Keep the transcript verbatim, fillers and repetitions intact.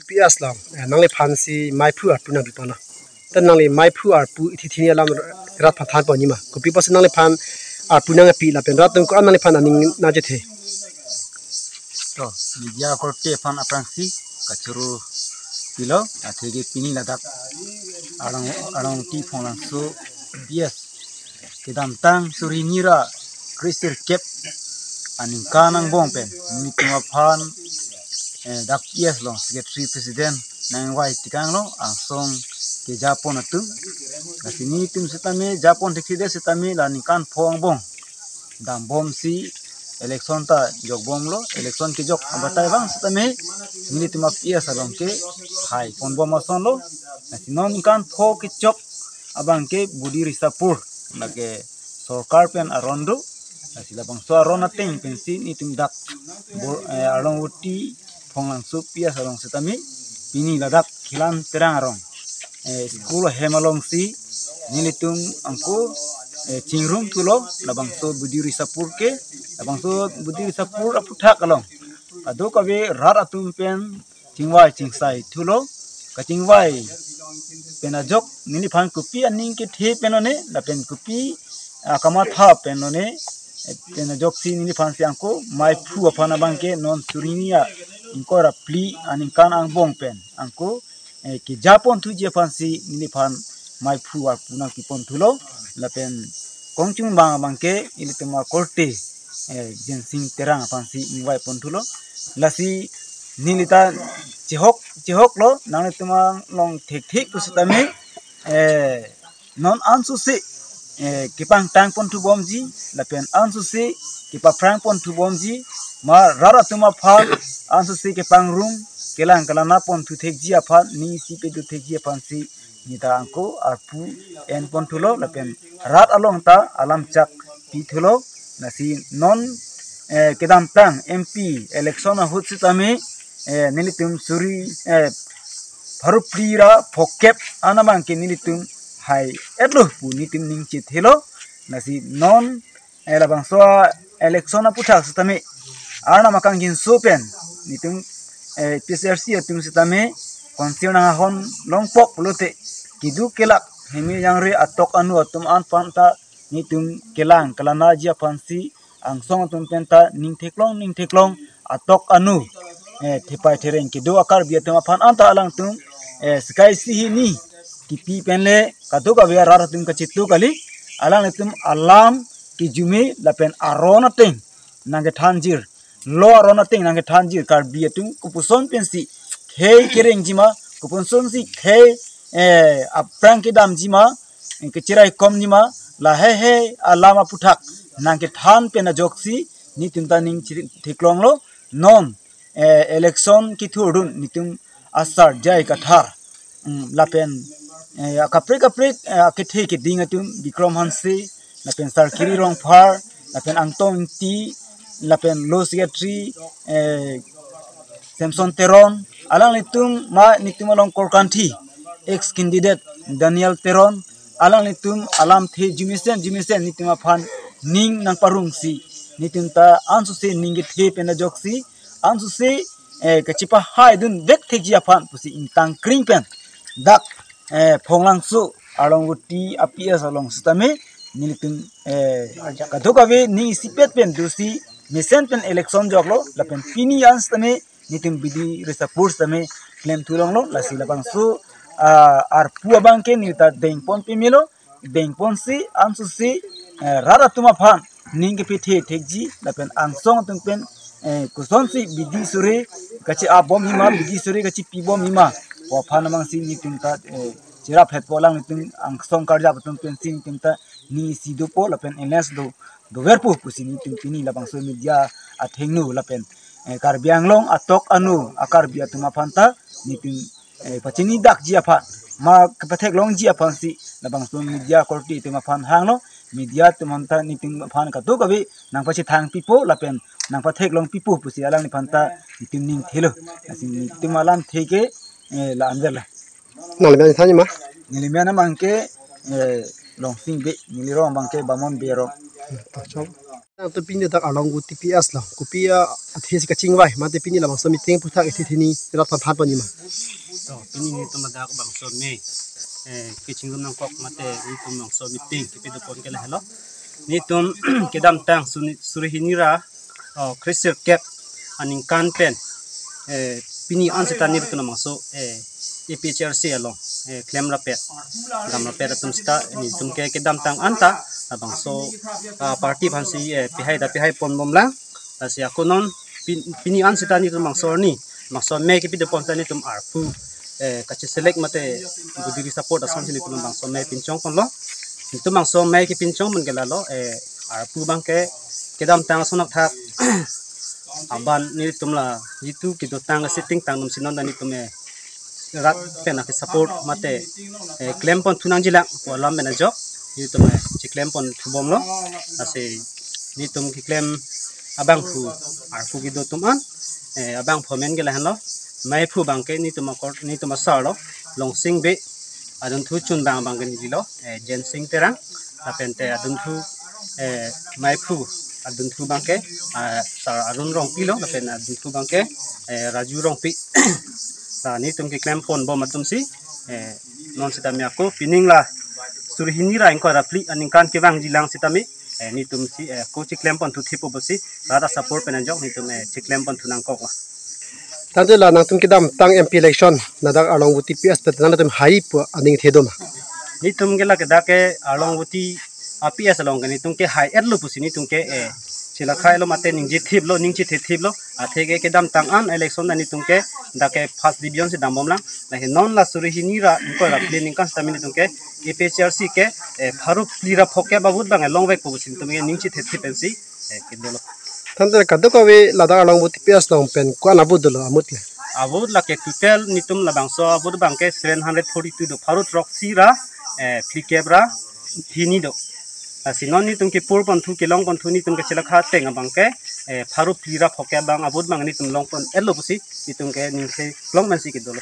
P S along, eh, nangliphan si maiphu arpu nangpi pon lo. Te nangli maiphu arpu ithi thini alam rat aphan than pon nima. Kopi pusi nangliphan arpu nangpi lapen rat atum ko-an nangliphan aning nangchethe. To, media korte aphan aphrangsi kachoro pilo, atheke pini ladak Arlong, Arlongvoti Phonglangso P S kedamtang suri hini ra kresirkep aningkan angbong pen nelitum aphan, eh, dak P S along secretary president nangvai tekang lo, angsong keja pon atum. Lasi nelitum setame japon thekthedet setame la ningkan pho angbong dambomsi election ta jokbomlo, election kejok abatai vang setame nelitum a P S along ke hai ponbom ason lo. Lasi non ningkan pho kechok abang ke Bodi Risapur, lake sorkar pen aron do. Lasi labangso aron ateng pensi nelitum dak Bor-, eh, Arlongvoti Phonglangso P S along setame pini ladak Khilan Terang arong, eh, school ahem alongsi nelitum angko, eh, chingrum thulo labangso Bodi Risapur ke, labangso Bodi Risapur aputhak along kadokave rat atum pen chingvai chingsai thulo. Kachingvai pen ajok neliphan kopi aning kethe pen lone lapen kopi akamatha pen lone, eh, pen ajoksi neliphan si angko maiphu aphan abang ke non suri hini ra ingkoi ra phli aningkan angbong pen angko, eh, keja pon thuji aphansi neliphan maiphu arpu nangpi pon thulo. Lapen kongchung bang abang ke ilitum akorte, eh, Jensing Terang aphansi ningvai pon thulo. Lasi nelita chehok chehok lo, nanglitum along thekthek pu setame, eh, non ansose, eh, kepangtang pon thubomji lapen ansose kepaphrang pon thubomji, ma rat atum aphan ansose kepangrum kelang kelana pon thu thekji aphan, ning isi pedu thekji aphansi nelita angko arpu en pon thulo lapen rat along ta alam chak pi thulo. Lasi non, eh, kedamtang M P election ahut setame, eh, nelitum suri, eh, pharo phli ra phokep an abang ke nelitum hai-et lo pu nelitum ning chethelo. Lasi non, eh, labangso election aputhak setame Arnam akangjinso pen nelitum, eh, P S R C atum setame konsir nanghon longpok pulote keduk kelak heme jangre atok anu atum an aphan ta nelitum kelang kelanaji aphansi angsong atum pen ta ning theklong ning theklong atok anu, eh, thepai thereng kedo a-Karbi atum aphan anta alangtum, eh, sekai isi hini kipi pen le kadokave arat atum kachitu kali, alanglitum alam kejume lapen aron ateng nangkethanjir, lo aron ateng nangkethanjir, Karbi atum kopuson pensi khei kerengjima, kopuson si khei, eh, aphrang kedamjima, eh, kechiraikomjima, lahei hei alam aputhak nangkethan pen ajoksi nelitum ta ning chiri-, theklonglo. Non, eh, election kethurdun nelitum asar J I Kathar, mm, lapen, eh, kaprek kaprek, eh, kethe keding atum Bikrom Hanse, lapen Sarkiri Rongphar, lapen Angtong Ingti, lapen Law Secretary, eh, Samson Teron, alanglitum ma nelitum along korkanthi ex candidate Daniel Teron, alanglitum alamthe jumesen jumesen nelitum aphan ning nangparungsi nelitum ta ansose ning kethe pen ajoksi ansose, eh, kachepahaidun vek thekji aphan pusi ingtang kring pen dak, eh, Phonglangso Arlongvoti a-P S along setame nelitum, eh, kadokave ning isipet pen dosi mesen pen election joklo lapen pini an setame nelitum Bidi Risapur setame klemthu longlo. Lasi labangso, ah, arpu abang ke nelita dengpon pemelo, dengponsi ansose, eh, rat atum aphan ning kepethe thekji lapen angsong atum pen, eh, kosonsi bidi sore kache-apbom hima, bidi sore kachepibom hima pu aphan abangsi nelitum ta, eh, cherap hetpo, alanglitum angsong karjap atum pensi nelitum ta ning isi dopo lapen alliance do, doverpo pusi nelitum pini labangso media athengno lapen, eh, Karbi Anglong atok anu a-Karbi atum aphan ta nelitum, eh, pachini dakji aphan, ma kepatheklongji aphansi labangso media korte atum aphan hanglo. Media atum aphan ta nelitum aphan kadokave nangpachethang pipo lapen nangpatheklong pipo pusi alangliphan ta nelitum ning thelo. Lasi nelitum alamthe ke, eh, la-anver lo. Nangli men thanji ma? Neli men abang ke, eh, Longsing Bey, neli rong abang ke Bamon Bey arong. To chok. Nangtum pini dak Arlong Guti P S lo. Kopi athe si kachingvai, mate pini labangso meeting aphuthak ithi thini rat phan phan pon nima. To, pini nelitum dak bangso mei, eh, kachingrum nangkok mate nelitum bangso meeting kepi dopon ke lahelo. Nelitum kedamtang suni-, suri hini ra, oh, kresirkep aningkan pen, eh, pini an seta nelitum bangso, eh, A P H L C along, eh, klem rapet, dam rapet atum seta, nelitum ke kedamtang anta, labangso, ah, party aphansi, eh, pihai ta pihai pon bomlang, lasi ako non pin-, pini an seta nelitum bangso arni, bangso mei kepi dopon seta nelitum arpu, eh, kacheselek mate gudiri support asonsi nelitum bangso mei pinchong ponlo, nelitum bangso mei kepinchong pon ke lalo, eh, arpu abang ke kedamtang ason athak aban nelitum la jitu kedotang ase tingtang atum si non ta nelitum, eh, rat pen ake support mate, eh, klem pon thu nangjilang pu alam pen ajok nelitum, eh, cheklem pon thu bomlo. Lasi nelitum keklem abangphu arpu kedo atum an, eh, abangphu amen ke lahenlo. Meiphu abang ke nelitum akor, nelitum asar lo, Longsing Bey, adunthu chunbang abang ke neli lo, eh, Jensing Terang, lapen te adunthu, eh, meiphu adunthu abang ke, ah, Sar Arun Rongpi lo, lapen adunthu abang ke, eh, Raju Rongpi. La nelitum keklem pon bom atum si, eh, non sitame ako pining la suri hini ra ingkoi ra phli aningkan kevangjilang sitame, eh, nelitum si, eh, ako cheklem pon thu thepo pusi rat a-support pen ajok nelitum, eh, cheklem pon thu nangkok la. Tangte la nangtum kedamtang M P election ladak Arlong Guti P S pen nangtum hai pu aning the doma? Nelitum ke la ke dak ke Arlong Guti a P S along ke nelitum ke hai-etlo pusi nelitum ke, eh, chelakhai lo mate ningje thip lo, ning chethe thip lo. Athe ke kedamtang an election ta nelitum ke dak ke first division si dam bomlang. Lahe non la suri hini ra ingkoi ra phli aningkan sitame nelitum ke A P H L C ke, eh, pharo phli ra phokep a-vote abang, eh, longvekpo pusi nelitum ke ning chethe thip pensi, eh, kedolo. Tangte kadokave ladak Arlong Guti P S along pen ko-an a-vote dolo amut le? A-vote la ke total nelitum labangso a-vote abang ke seven hundred forty-two do, pharo throksi ra, eh, phlikep ra hini do. Lasi non nelitum kepur pon thu kelong pon thu nelitum ke chelakha ateng abang ke, eh, pharo phli ra phokep abang a-vote abang nelitum long pon-etlo pusi nelitum ke ningje long pensi kedolo.